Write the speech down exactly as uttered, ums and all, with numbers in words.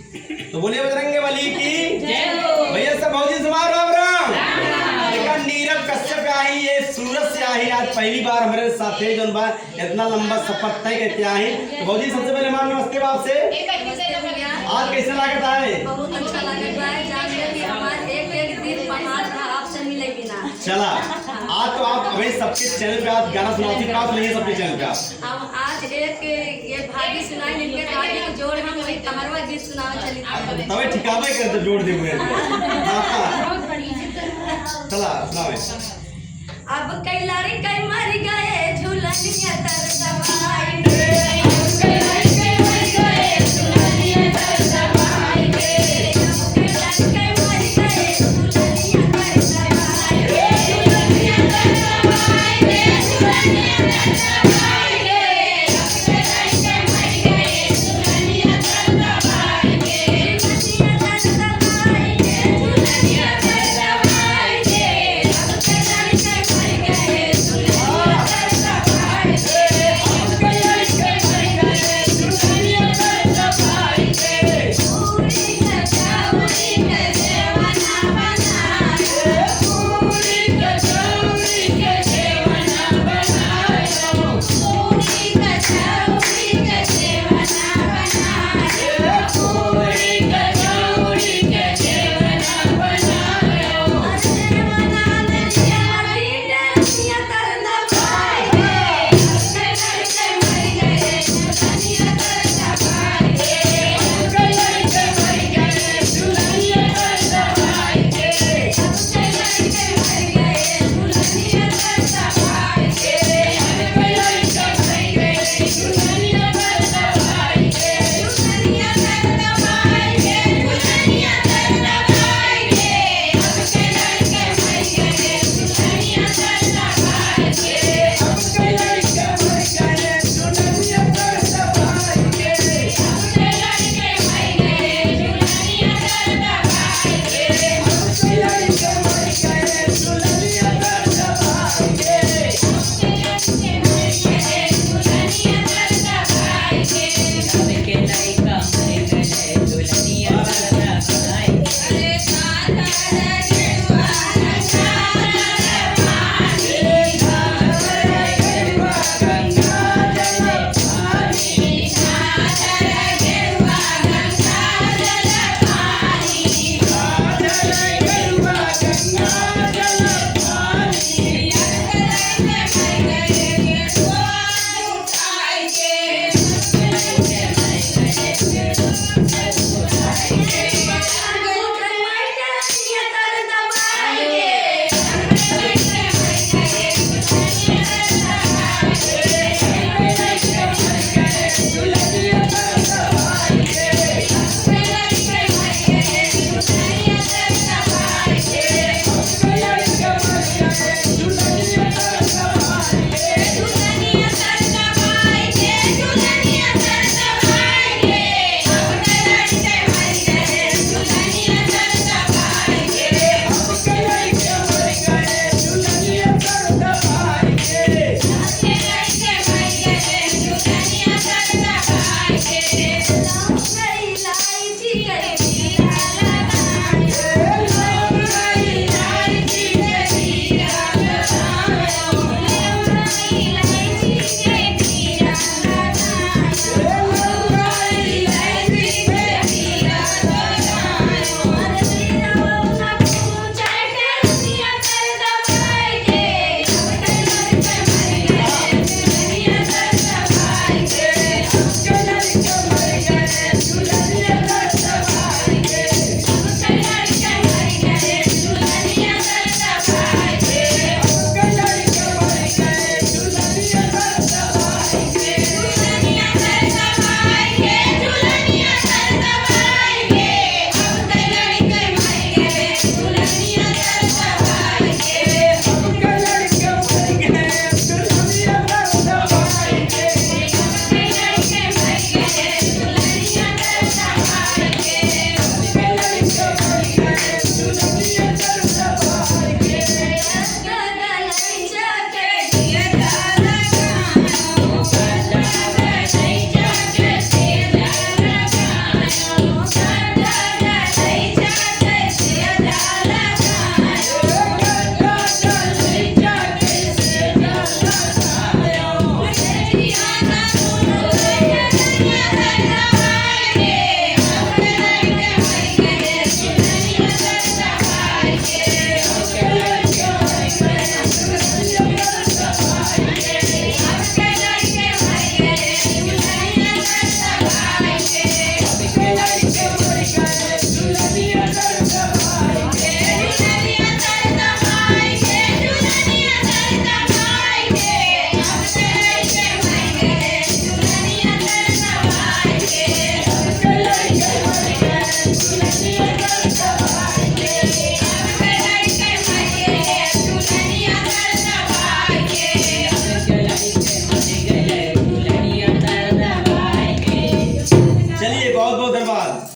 तो बोलिए बजरंग बली की जय हो। भैया सब भौजी समाज राम राम। देखा नीरज कश्यप आही, ये सूरत से आही, आज पहली बार हमरे साथे जौन बा इतना लंबा सफर तय करके आही। तो भौजी सबसे पहले हमार नमस्ते बा आपसे। आज कैसे लागत है? बहुत अच्छा लागत बा, जान के कि हमार एक एक दिन पहाड़ था आपसे मिले बिना। चला, आज तो आप हमें सबके चैनल पे आज गाना सुनाओ, का सुनाइए सबके चैनल पे आप। हम आज एक ये भाभी सुनाई, इनके भाभी के जोड़ हम वही तहरवा गीत सुनावे चली थी। तबे ठिकावे कर तो जोड़ दे हुए। चला सुनावे। अब कई लड़के मर गए झूलनिया तर दबाई।